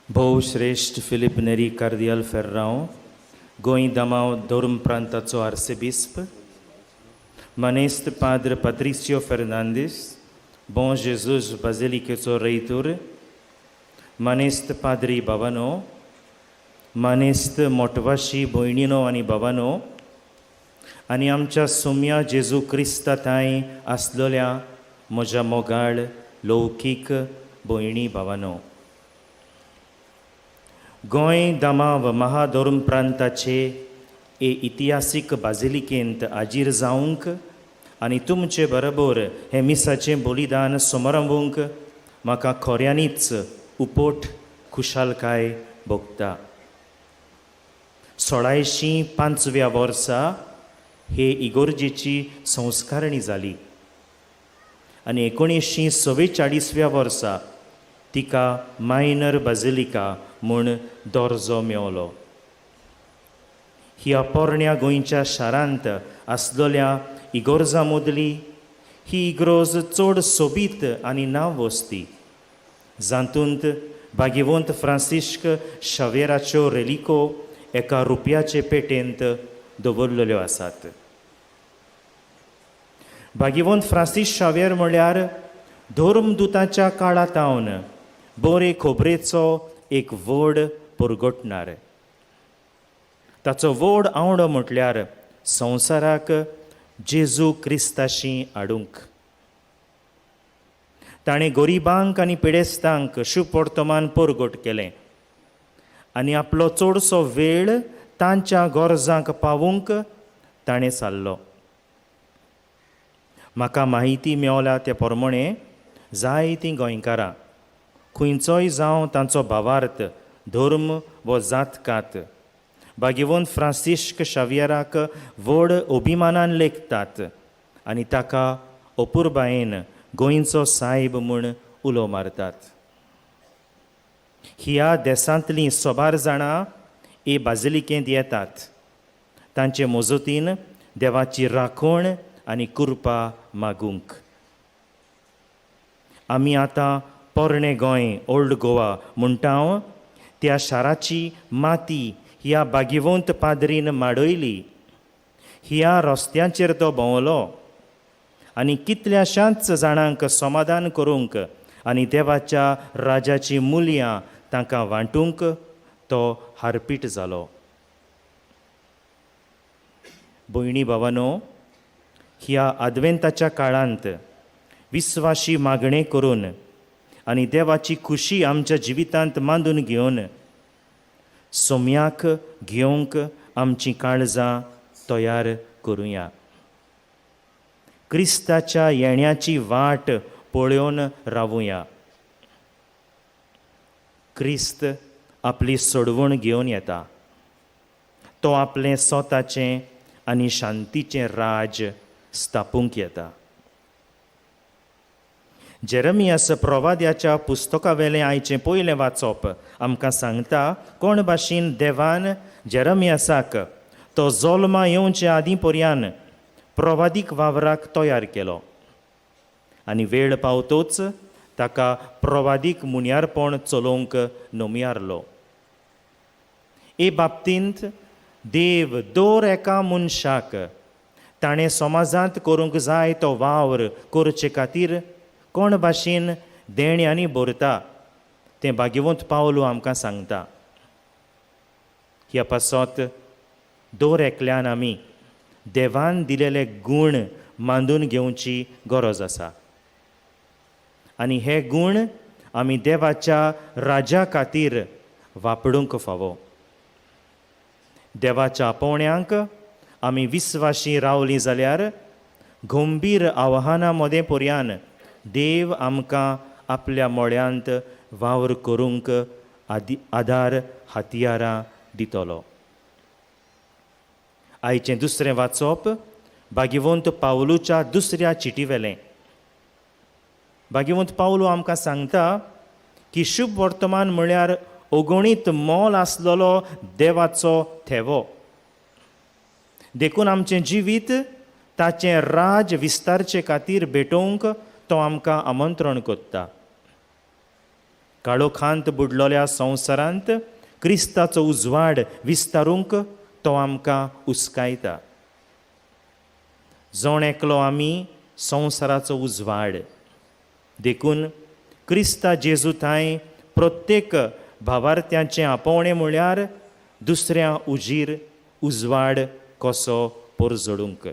भोवश्रेश्ठ Filipe Neri कार्दियाल Ferrao, Goa Daman धर्म प्रांताचो आर्सेबिस्प, मानेस्त Padu पात्रिसियो Fernandes, बों Jesus बाजिलिकेचो रैतूर, मानेस्त पाद्री बाबानो, मानेस्त मोटवाशी भयणीनो आनी बाबानो, आनी आमच्या सोम्या जेजू क्रिस्ता थांय आसलेल्या म्हज्या मोगाळ लौकीक भयणी भावानो, गोंय दामांव महाधर्म प्रांताचे ए इतिहासीक बाजिलिकेंत हाजीर जावंक आनी तुमचे बरोबर हें मिसाचें बलिदान समारंभूंक म्हाका खऱ्यांनीच उपोट खुशालकाय भोगता. 1605व्या वर्सा हे इगोर्जेची संस्कारणी जाली आनी 1944व्या वर्सा तिका मायनर बाजिलिका म्हूण दर्जो मेवलो. ह्या पोरण्या गोंयच्या शारांत आसलेल्या इगोर्जां मदली ही इगरोज चड सोबीत आनी नांव वस्ती, जातूंत भाग्यवंत फ्रांसिश्क शावेराच्यो रेलिको एका रुपयाचे पेटेंत दवरलेल्यो आसात. भाग्यवंत फ्रांसीस शावेर म्हळ्यार धर्मदुताच्या काळांत बरे खबरेचो एक व्हड परगटणार. ताचो व्हड आवडो म्हटल्यार संवसाराक जेजू क्रिस्ताशी हाडूंक. ताणें गरिबांक आनी पिडेस्तांक शुभ वर्तमान परगट केलें आनी आपलो चडसो वेळ तांच्या गरजांक पावूंक ताणें सारलो. म्हाका म्हायती मेवल्या ते प्रमाणे जायतीं गोंयकारां, खंयचोय जावं तांचो भावार्थ, धर्म वो जातकात, भाग्यवंत फ्रांसिश्क शावियराक व्हड अभिमानान लेखतात आनी ताका अपुरबायेन गोंयचो सायब म्हूण उलो मारतात. ह्या देसांतलीं सोबार जाणां हे बाजिलिकेंत येतात तांचे मजतीन देवाची राखण आनी कृपा मागूंक. आमी आतां पोरणें गोंय, ओल्ड गोवा म्हणटा, त्या शाराची माती ह्या भाग्यवंत पाद्रीन माडयली. ह्या रस्त्यांचेर तो भोंवलो आनी कितल्याशाच जाणांक समाधान करूंक आनी देवाच्या राजाची मुल्यां तांकां वांटूंक तो हारपीट जालो. भयणी भावानो, ह्या आदवेंताच्या काळांत विस्वाशी मागणें करून आनी देवाची खुशी आमच्या जिवितांत मांदून घेवन सोम्याक घेवंक आमचीं काळजां तयार करुया. क्रिस्ताच्या येण्याची वाट पळोवन रावुया. क्रिस्त आपली सोडवण घेवन येता. तो आपलें स्वताचें आनी शांतीचें राज स्थापूंक येता. जेरमियास प्रवाद्याच्या पुस्तका वेलें आयचें पयलें वाचप आमकां सांगता कोण भाशेन देवान जेरमियासाक तो जोल्मा येवचे आदीं पर्यान प्रवादीक वावराक तयार केलो आनी वेळ पावतोच ताका प्रवादीक मुन्यारपण चलोवंक नमयारलो. हे बाबतींत देव दर एका मनशाक ताणें समाजांत करूंक जाय तो वावर करचे खातीर कोण भाशेन देण्यांनी भरता तें भाग्यवंत पावलो आमकां सांगता. ह्या पासत दर एकल्यान आमी देवान दिलेले गूण मांदून घेवची गरज आसा आनी हे गूण आमी देवाच्या राजा खातीर वापरूंक फावो. देवाच्या आपोवण्यांक आमी विस्वाशी रावलीं जाल्यार गंभीर आव्हानां मदें पर्यान देव आमकां आपल्या मोळ्यांत वावर करूंक आदी आदार हत्यारां दितलो. आयचें दुसरें वाचप भाग्यवंत पावलूच्या दुसऱ्या चिटी वेलें. भाग्यवंत पावलू आमकां सांगता की शुभ वर्तमान म्हळ्यार अगणीत मोल आसलेलो देवाचो थेवो. देखून आमचें जिवीत ताचें राज विस्तारचे खातीर भेटोवंक तो आमकां आमंत्रण करता. काळोखांत बुडलोल्या संवसारांत क्रिस्ताचो उजवाड विस्तारूंक तो आमकां उस्कायता. जण एकलो आमी संवसाराचो उजवाड. देखून क्रिस्ता जेजू थांय प्रत्येक भावार्थ्यांचें आपोवणें म्हळ्यार दुसऱ्या उजीर उजवाड कसो परजळूंक.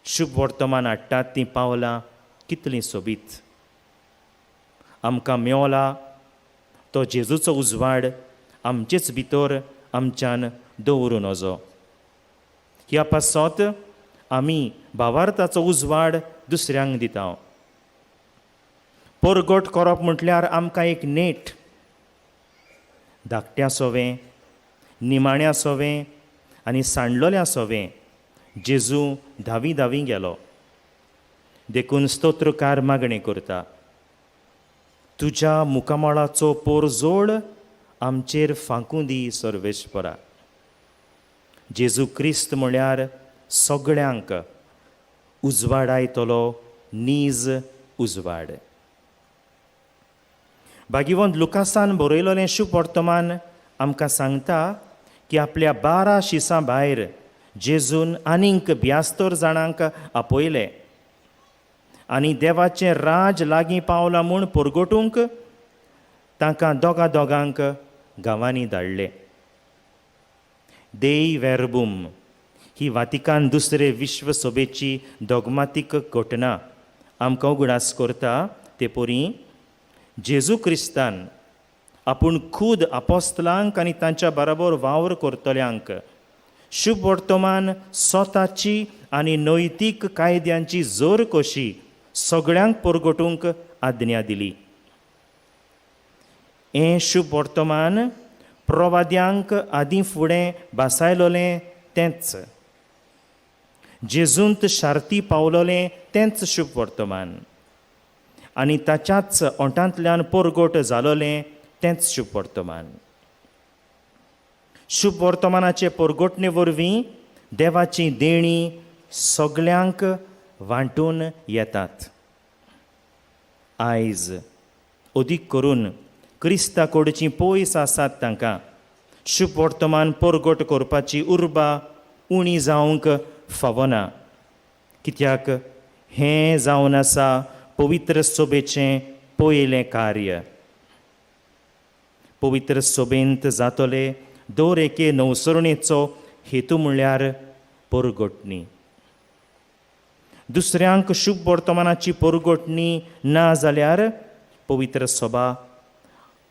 शुभ वर्तमान हाडटात तीं पावलां कितलीं सोबीत. आमकां मेवला तो जेजूचो उजवाड आमचेच भितर आमच्यान दवरूं नजो. ह्या पासत आमी भावार्थाचो उजवाड दुसऱ्यांक दिता. परगट करप म्हटल्यार आमकां एक नेट, धाकट्या सोवें, निमाण्या सोवें आनी सांडलोल्या सोवें जेजू धावी धावी गेलो. देखून स्तोत्रकार मागणें करता, तुज्या मुखामळाचो पोरजोळ आमचेर फांकूं दी सर्वेस्परा. जेजू क्रिस्त म्हळ्यार सगळ्यांक उजवाडायतलो नीज उजवाड. भाग्यवंत लुकासान बरयलोलें शुभ वर्तमान आमकां सांगता की आपल्या 12 शिसां भायर जेजून आनीक 72 जाणांक आपयले आनी देवाचें राज लागीं पावलां म्हूण परगटूंक तांकां दोगा दोगांक गांवांनी धाडले. देई वेरबूम ही वातिकान दुसरे विश्व सभेची डोगमातीक घटना आमकां उगडास करता. ते परी जेजू क्रिस्तान आपूण खूद आपोस्तलांक आनी तांच्या बराबर वावर करतल्यांक शुभ वर्तमान स्वताची आनी नैतीक कायद्यांची जोर कशी सगळ्यांक परगटूंक आज्ञा दिली. हें शुभ वर्तमान प्रवाद्यांक आदीं फुडें भासायलोलें तेंच, जेजूंत शार्ती पावलोलें तेंच शुभ वर्तमान आनी ताच्याच ओंठांतल्यान परगट जालोलें तेंच शुभ वर्तमान. शुभ वर्तमानाचे परगटणे वरवीं देवाची देणी सगल्यांक वांटून येतात. आयज अदीक करून क्रिस्ता कडची पयस आसात तांकां शुभ वर्तमान परगट करपाची उर्बा उणी जावंक फावना, कित्याक हें जावन आसा पवित्र सोबेचें पयलें कार्य. पवित्र सोबेंत जातले दर एके नवसरणेचो हेतू म्हणल्यार परगटणी. दुसऱ्यांक शुभ वर्तमानाची परगटणी ना जाल्यार पवित्र सभा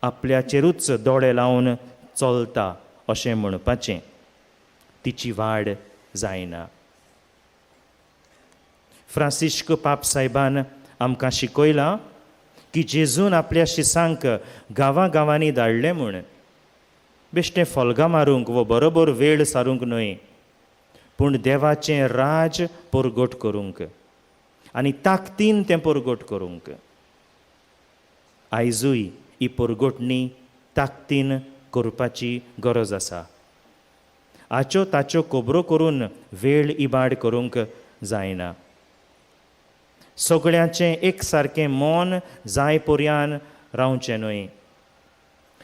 आपल्याचेरूच दोळे लावन चलता अशें म्हणपाचें, तिची वाड जायना. फ्रांसिश्क पाप साहेबान आमकां शिकयलां की जेजून आपल्या शिसांक गांवां गांवांनी धाडलें म्हूण बेश्टें फोल्गां मारूंक वो बरोबर वेळ सारूंक न्हय, पूण देवाचें राज परगट करूंक आनी ताकदीन तें परगट करूंक. आयजूय ही परगटणी ताकदीन करपाची गरज आसा. आच्यो ताच्यो खबरो करून वेळ इबाड करूंक जायना. सगळ्यांचें एक सारकें मन जाय पर्यान रावचें न्हय.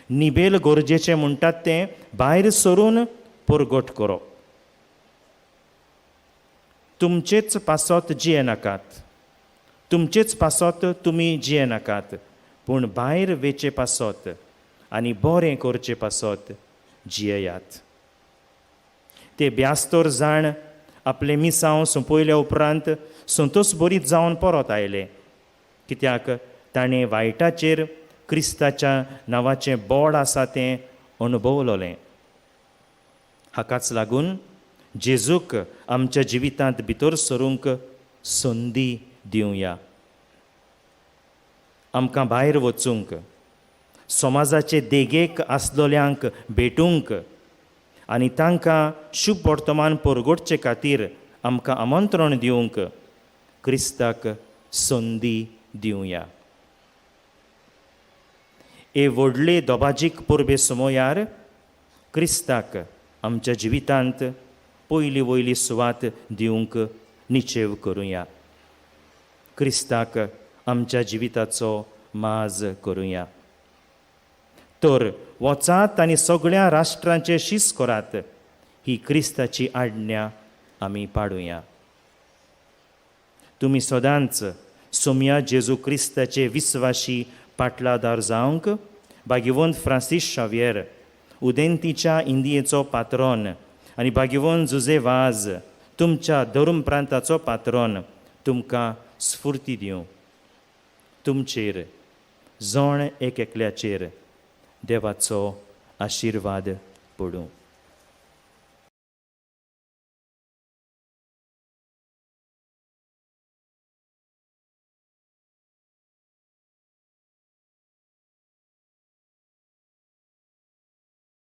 निबेल गरजेचें म्हणटात तें भायर सरून परगट करप. तुमचेच पासत जियेनाकात, तुमचेच पासत तुमी जियेनाकात, पूण भायर वेचे पासत आनी बरें करचे पासत जियेयात. ते ब्यास्तर जाण आपलें मिसांव सोंपयल्या उपरांत संतोस बरीत जावन परत आयले, कित्याक ताणें वायटाचेर क्रिस्ताच्या नांवाचें बोड आसा तें अणभवलोलें. हाकाच लागून जेजूक आमच्या जिवितांत भितर सरूंक संदी दिवया. आमकां भायर वचूंक, समाजाचे देगेक आसलोल्यांक भेटूंक आनी तांकां शुभ वर्तमान परगटचे खातीर आमकां आमंत्रण दिवंक क्रिस्ताक संदी दिवया. हे व्हडले दोबाजीक परबे समयार क्रिस्ताक आमच्या जिवितांत पयली वयली सुवात दिवंक निचेव करुया. क्रिस्ताक आमच्या जिविताचो माज करुया. तर वचात आनी सगळ्या राष्ट्रांचे शीस करात, ही क्रिस्ताची आज्ञा आमी पाडुया. तुमी सदांच सोमया जेजू क्रिस्ताचे विस्वाशी पाटलादार जावंक भाग्यवंत फ्रांसीस शाव्येर, उदेंतीच्या इंदियेचो पात्रोन, आनी भाग्यवंत जुजे वाज, तुमच्या धर्म प्रांताचो पात्रोन, तुमकां स्फुर्ती दिवं. तुमचेर जण एक एकल्याचेर देवाचो आशिर्वाद पडूं.